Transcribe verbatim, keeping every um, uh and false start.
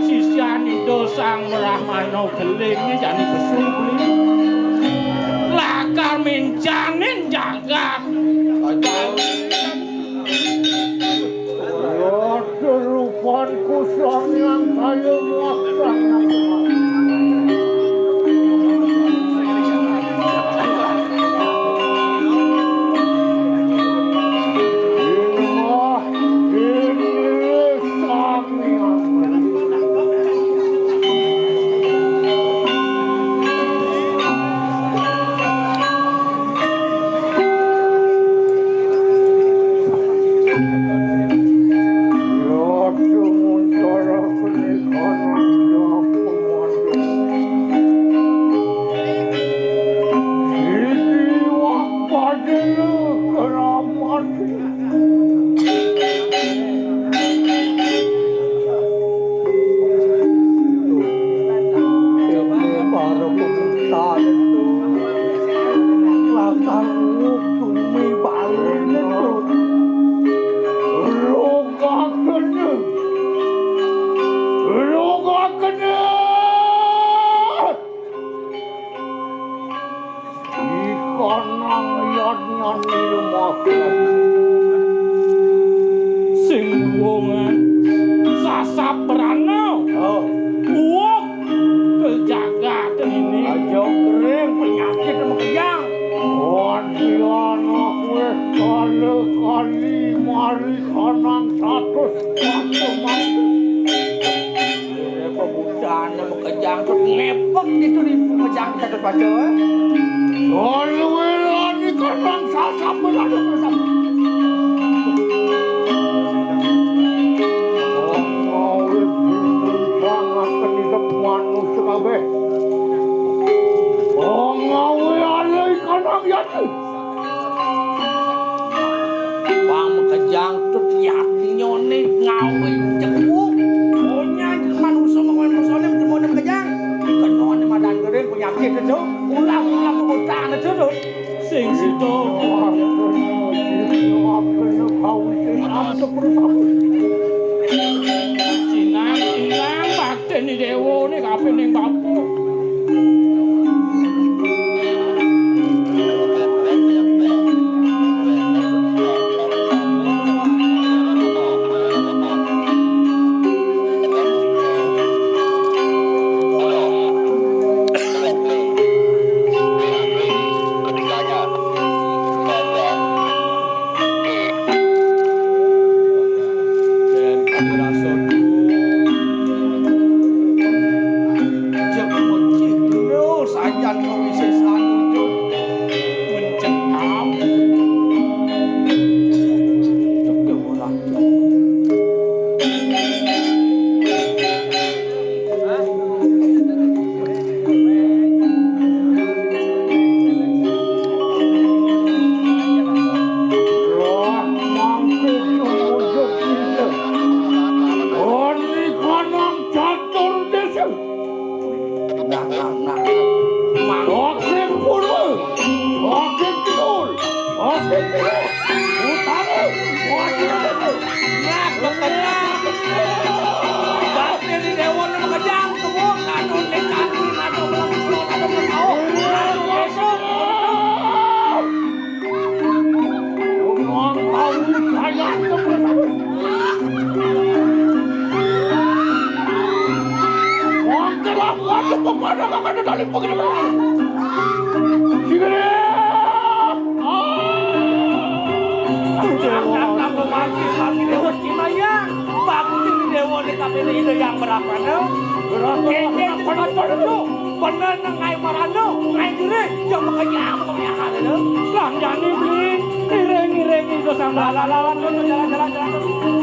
Sisian Ida Sang Brahmana geling jani besu beli. Lakar mencanin jagat. Rodo rupan kusang yang kaya muaksan. Inilah, inilah sang yang Ikanang yadnyan nirmasa. Sing wongan sasaprana. Oh. Uwuk ke jagat ini. Aja kering penyakit makejang. Wadiana kuwi kali-kali mari kanang satus mati. Pemudahan makejang terus ngepek gitu di makejang kita terus baca. Soalnya lagi kan bangsa sampai ada bersama. Sangat hidup manusia kabeh. Ngawe alai kanang yati. Bang makejang tut yatnyone ngawe jenguk. Onya manusa manusa ne jemone makejang. Kenone madan gering penyakit itu. Ulah-ulah kebutaan itu tuh. Sing sida. Cinang, cinang, baktene dewa ne kabeh ning bapuk. Sajan kawisésan wujud mencekam. Cek dewa raja. Roh mangke tumujud kita. Oni kanang catur desa. Nah, nah, nah. Saking purwa, saking kidul, saking kulon, utara, wadya desa. Nah, bekenyang. Bakti di dewa ni makejang, tubuh, anu, nekan, anu, belum, anu, belum tahu. Anu, desa. Wong tahu saya teman. Wong telah buat kepada kakak dari pengirim. Sini. Bakti di dewa ni tapi ini yang berapa, no? Berapa? Ini, ini, ini, ini. Bener nang ngai marana, ngai diri, yang makanya apa kami akan ada? Lah, jani beli, ngiring-ngiring itu sama. Lah, lah, lah, lah, jalan, jalan, jalan, jalan.